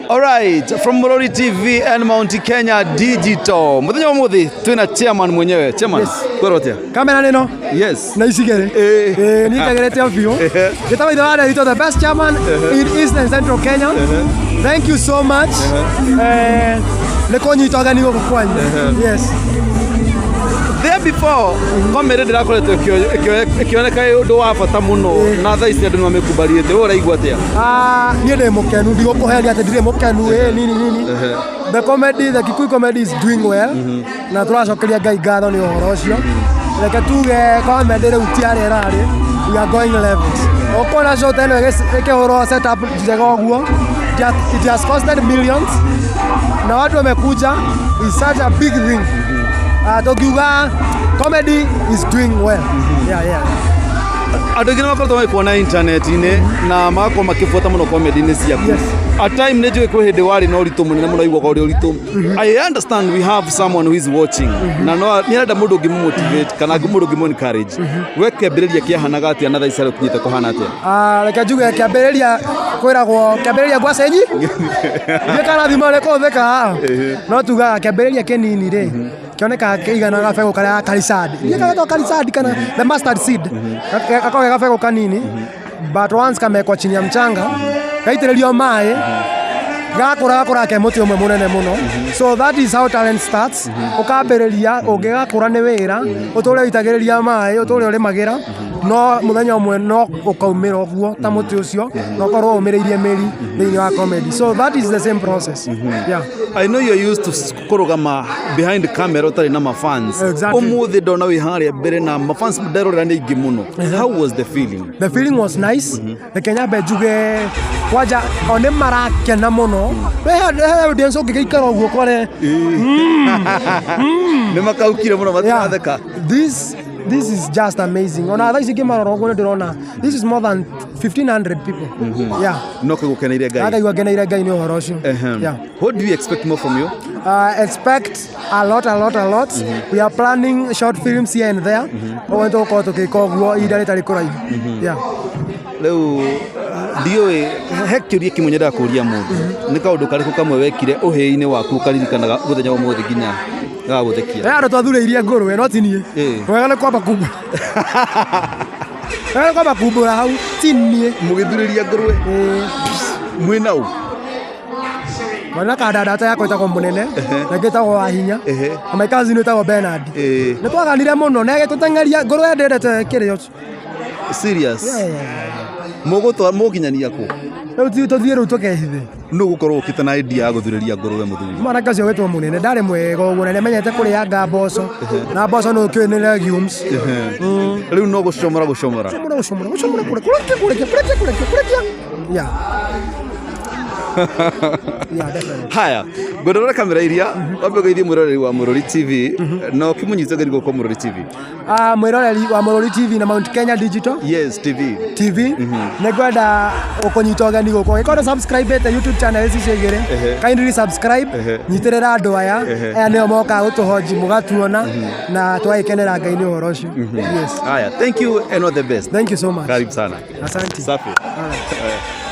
Alright, from Murori TV and Mount Kenya Digital. Muthenya wa muthi twina chairman mwenyewe. Chairman, Yes. kwĩrwo atĩa? Kamera nĩno Yes. na icigĩrĩ. Eh. Ĩĩ niĩ njegerete o biũ. Ngĩtagwo ithe wa Nderitu, the best chairman in East and Central Kenya. Thank you so much. Eh, nĩ kũnyita ũgeni gũkũ kwanyu. Yes. There before comedy ndĩrakoretwo ĩkĩoneka ĩ ũndũ wa bata mũno na thaa ici andũ nĩ mamĩkumbariĩte. Wewe ũraigua atĩa? Ah, niĩ ndĩ mũkenu, ndigũkũhenia atĩ ndirĩ mũkenu, ĩ nini nini. The comedy, the Kikuyu comedy is doing well. Na tũracokeria Ngai ngatho nĩ ũhoro ũcio. Reke tuge comedy rĩu ti harĩa ĩrarĩ. We are going levels. Ũkuona show ta ĩno ĩkĩhũrwo setup njega ũguo. It has costed millions. Na watu wamekuja. It's such a big thing. Ah, tũngiuga comedy is doing well. Yeah. Andũ aingĩ nĩ makoretwo magĩkuona internet-inĩ na magakorwo makĩbuata mũno comedy-inĩ ciaku. Yes. At time nĩ njũĩ kwĩ hĩndĩ warĩ na ũritũ mũnene mũno iguaga ũrĩ ũritũ. I understand we have someone who is watching na no nĩ arenda mũndũ ũngĩmũ-motivate kana mũndũ ũngĩmũ encourage. We kĩambĩrĩria kĩahanaga atĩa na thaa ici harĩa ũkinyĩte kũhana atĩa? Ah, reke njuge kĩambĩrĩria kwĩragwo kĩambĩrĩria ngwacĩ nyi ndiĩ kana thimo nĩ kũhũthĩka haha, no tugaga kĩambĩrĩria kĩnini rĩ kĩonekaga kĩigana gabegũ karĩa karisadi, ndiĩ kana getagwo karisadi kana the mustard seed. Gakoragwo ge gabegũ kanini, but once kamekwa chini ya mchanga, gaitĩrĩrio maĩ, gakũra, gakũra ke mũtĩ ũmwe mũnene mũno. So that is how talent starts. Ũkambĩrĩria, ũngĩgakũra nĩ wĩra ũtũre ũitagĩrĩria maĩ, ũtũre ũrĩmagĩra, no mũthenya ũmwe no ũkaumĩra ũguo ta mũtĩ ũcio na ũkorwo ũmĩrĩirie mĩri thĩinĩ wa comedy. So that is the same process, yeah. I know you're used to kũrũgama behind camera ũtarĩ na mafans. Exactly. Ũmũthĩ ndona wĩ harĩa mbere na mafans nderorera nĩ aingĩ mũno. How was the feeling? The feeling was nice. Reke nyambe njuge kwanja o nĩ marakena mũno. We he audience ũngĩgĩikara ũguo kware. Nĩ makaukire mũno matiratheka. This is just amazing. Ona thaa ici ngĩmarora ũguo nĩ ndĩrona this is more than 1500 people, yeah. No kĩgũkeneire Ngai. Akaigua ngeneire Ngai nĩ ũhoro ũcio. Yeah. What do you expect more from you? Expect a lot, a lot, a lot. We are planning short films here and there. Ũguo nĩ tũgũkorwo tũgĩka ũguo ihinda rĩtarĩ kũraihu, yeah. Rĩu ndiũĩ he kĩũria kĩmwe nyendaga kũria mũndũ. Nĩ kaũndũ karĩkũ kamwe wekire ũhĩĩ-inĩ waku ũkaririkanaga mũthenya wa ũmũthĩ nginya gagagũthekia? He andũ twathurĩirie ngũrwe, no ti niĩ. Wega nĩ kwamba kumbũra, wega nĩ kwamba kumbũra hau ti niĩ. Mũgĩthurĩria ngũrwe mwĩ nau? Mwana kandandata yakwa ĩtagwo Mũnene na ĩngĩ ĩtagwo Wahinya na my cousin ĩtagwo Bernard. Nĩ twaganire mũno na ĩgĩtũteng'eria ngũrwe ndĩendete kĩrĩo. Serious? Yeah. Mũgũtwa mũkinyania kũ? Rĩu tũthiĩ rĩu tũkehithe. Nũ gũkorwo ũkĩte na idea ya gũthurĩria ngũrwe mũthuri? Mwanake ũcio wĩtwo Mũnene ndarĩ mwega ũguo na nĩamenyete kũrĩanga mboco, na mboco nĩ ũkĩũĩ nĩ legumes. Rĩu no gũcomora gũcomora. Gũcomora, gũcomora, gũcomora, kũrekia, kũrekia, kũrekia, kũrekia, kũrekia. Yeah, definitely. Haya, ngwenda kamera iria wambe ũgeithie mwĩroreri wa Mũrori TV na ũkĩmũnyite ũgeni gũkũ Mũrori TV. Ah, mwĩroreri wa Mũrori TV na Mount Kenya Digital Yes, TV. TV, nĩ ngwenda gũkũnyita ũgeni gũkũ. Angĩkorwo ndũ subscribe YouTube channel ici igĩrĩ, kindly subscribe. Nyitĩrĩra andũ aya. Aya nĩo mokaga gũtũhonji mũgatuona na twagĩkenera Ngai nĩ ũhoro ũcio. Yes. Haya, thank you and all the best. Thank you so much. Karibu sana. Asante. Safi. Alright.